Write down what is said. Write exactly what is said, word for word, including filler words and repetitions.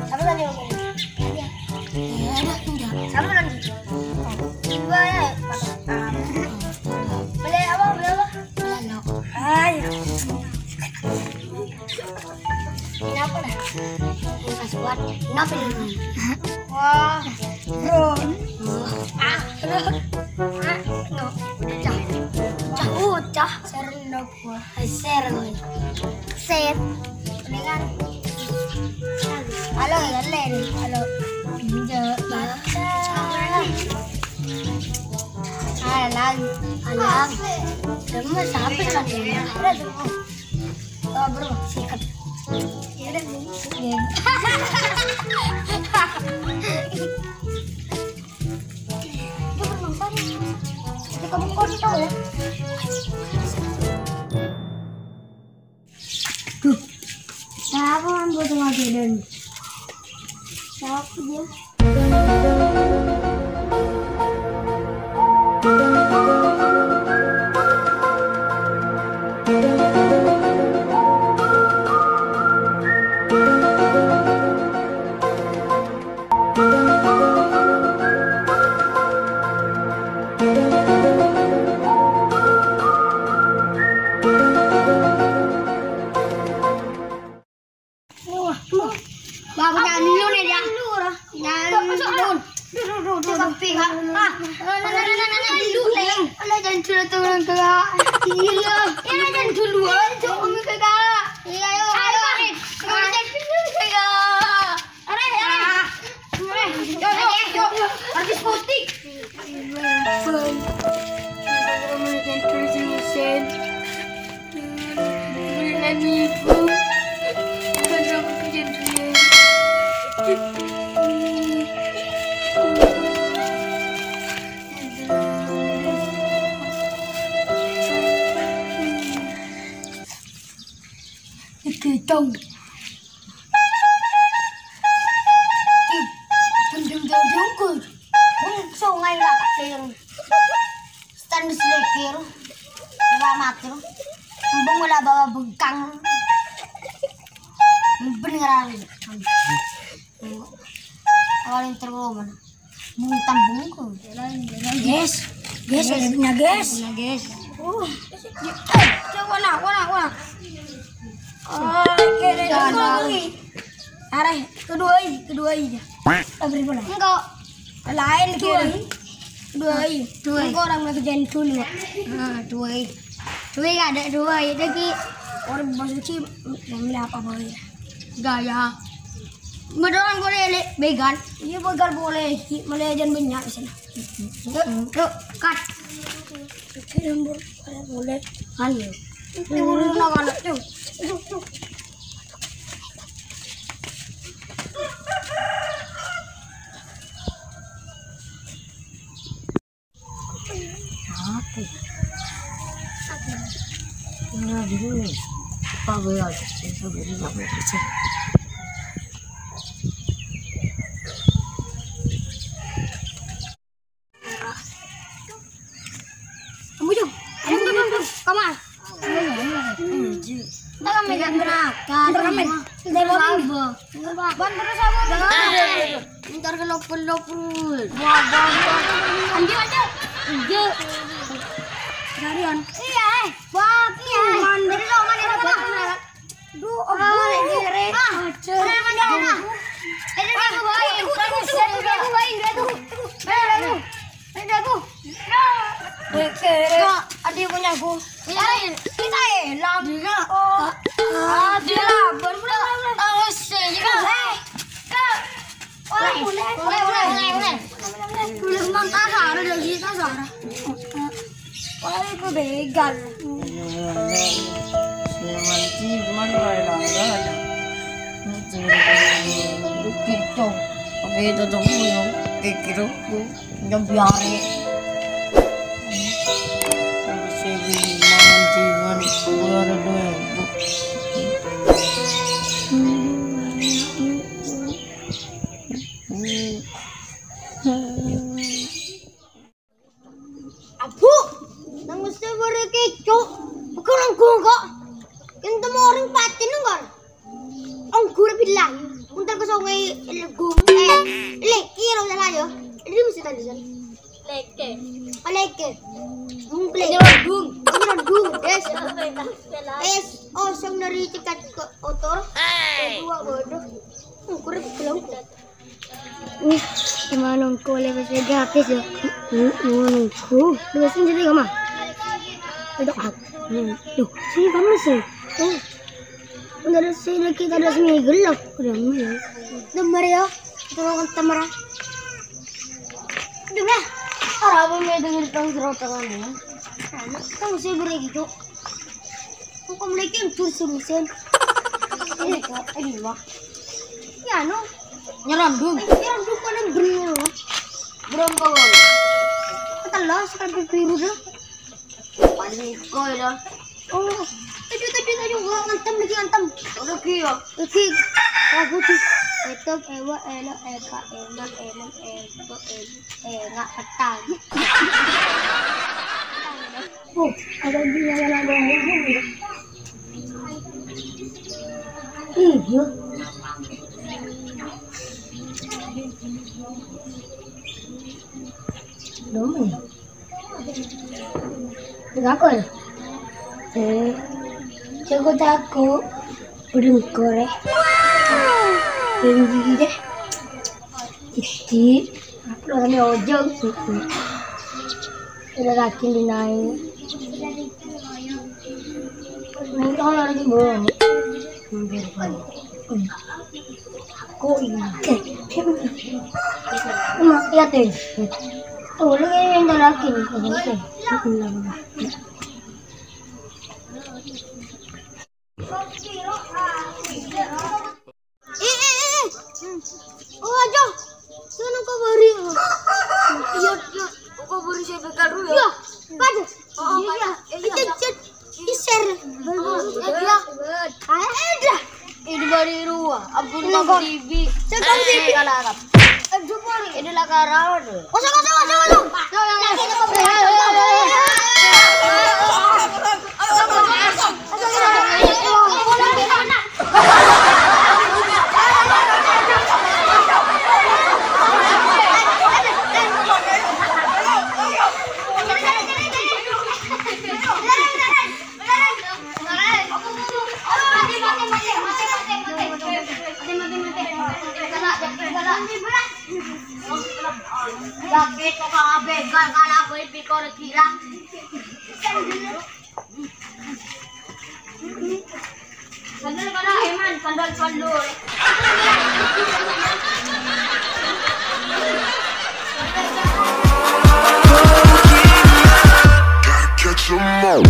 Apa tadi? Iya, ada, enggak. Sama lagi. Dua ya. Beli apa? Beli apa? Beli apa? Ayo. Ini apa dah? Kaskuat. Kenapa ini? Wah, bro. Ah, bro. Ah, no. Cah. Cah, oh, cah. Serendok. Wah, ser. Ser. Mendingan. Halo, ya, Len. Halo. Enggak. Alang. Alang. Kamu siapa kan? Udah tuh. Oh, bro, sikat. Ya udah, ini. Itu penonton. Itu kamu kok tahu ya? Duh, siapa kan buat ngajarin? Siapa dia? Wah, wah. Bapak jangan dulu nih, ya. Jangan dulu. Duh, duh, duh, duh, duh. Tapi, Kak. Ah. Nah, nah, nah, nah, nah, dulu, Neng. Alah, jangan dulu, turun, Kak. Iya. Ya, jangan dulu aja, Om, Kak. Iya, ayo, ayo. Ayo, Kak. Jangan dulu, Kak. Arè, arè. Arè, yo, yo, yo. Artis putih. Itu dong. Dum, dum, dum, dum, dum. Bung sungai lah, Pak Sayang. Stand selekir. Wah, mati. Bung malah bawa bengkang. Beneran. Awalin terus mana? Bung tambung. Yes. Yes, yes, nah, guys. Nah, guys. Uh. Eh, coba, nah, wah, wah. Oke, deh, jangan. Arè, kedua i, kedua i ya. Abri bola. Enggak. Lain kedua i. Kedua i. Dua i. Enggak orang lagi jangan dulu. Nah, dua i. Dua i ada dua i lagi. Orang bos ki ngomel apa boleh. Gaya. Beneran boleh lek begal. Iya, begal boleh. Ki, malah jangan banyak di sana. Yuk, yuk, cut. Oke, boleh. Kan ya. Ini boleh nak kan, yuk. Yuk, yuk. Apa? Nah, dulu nih. Apa gue aja sih, sampai ini nggak mau kerja. Kamu, Jung. Ayo, Jung, Jung, Jung. Kamu. Enggak, enggak. Enggak, enggak. Enggak, enggak. Enggak, enggak. Enggak, enggak. Ban terus apa? Enggak, enggak. Ntar kelop-kelop terus. Wah, ban, ban. Anjir, anjir. Enggak. Seharian. Iya, eh. Wah, iya, eh. Ban. Jadi lo mana, mana? Duh, oh, boleh, jere. Ah, aja. Mana, mana, mana? Itu, itu, itu, itu, itu, itu, itu, itu, itu, itu. Ada aku. Weh, kere. Kak, adi punya aku. Iya, kita hilang. Iya. Oh. Ah, dia lah. Baru, baru, baru, baru. Oh, sih, iya. Eh, Kak. Boleh, boleh, boleh, boleh, boleh. Boleh, Bang. Ah, ada lagi, Kak, Sarah. Wah, itu begal. Semanci, cuman, wah, ada, ada. Itu, itu, itu. Oke, itu, itu, itu. Oke, gitu. Nyambi arè. Sing mangan jiwan, ora duwe. Lah, entar ke sungai Legung. Eh, Leke, kalau salah ya. Ini mesti tadi, San. Leke. Oh, Leke. Mungkin Leke. Nyerondong. Oh, nyerondong, Des. Es, oh, sing dari cekat ke otor. Kedua, waduh. Hmm, kurang belum. Wih, cuma nunggu oleh bahasa gratis ya. Hmm, mau nunggu. Terus ini jadi apa? Itu aku. Hmm. Loh, sini kamu sih. Oh. Enggak ada sih lagi, tak ada sini gelap. Udah mulai. Udah mulai ya. Tolong temer. Udah lah. Ora apa me denger tong serotongan ya. Kamu sih beri gitu. Kok mulai kan tur solusen. Ini kok, ini mah. Ya no. Nyerondong. Nyerondong kan yang beri lo. Berondong. Kata lo sekali biru dah. Paling kau ya. Oh. Tadi, tadi, tadi gua ngantem lagi, ngantem. Udah ki ya. Lagi. Aku sih. Itu ewa elo eka enak enak eko enak enak petang. Oh, ada di dalam ada. Iya. Dong. Enggak kok. Eh, jago-jago. Belum korek. Tinggi deh. Iti. Aku orangnya ojol. Udah lagi dinaik. Ini kalau lagi bohong. Aku ingat. Mak, iya, teh. Oh, lu yang lagi nih. Eh, eh, eh. Oh, aja. Sana kau beri. Iya, iya. Kau beri saya bekal dulu ya. Iya. Pada. Oh, iya. Iya. Iser. Iya. Ayo, dah. Ini bari ruwa. Ampun, Bang Bibi. Cek Bang Bibi. Kalarap. Aduh, Bang. Ini lah karawat. Kosong, kosong, kosong, kosong. Sandal kana Eman, sandal pallu'. Gotta catch 'em all.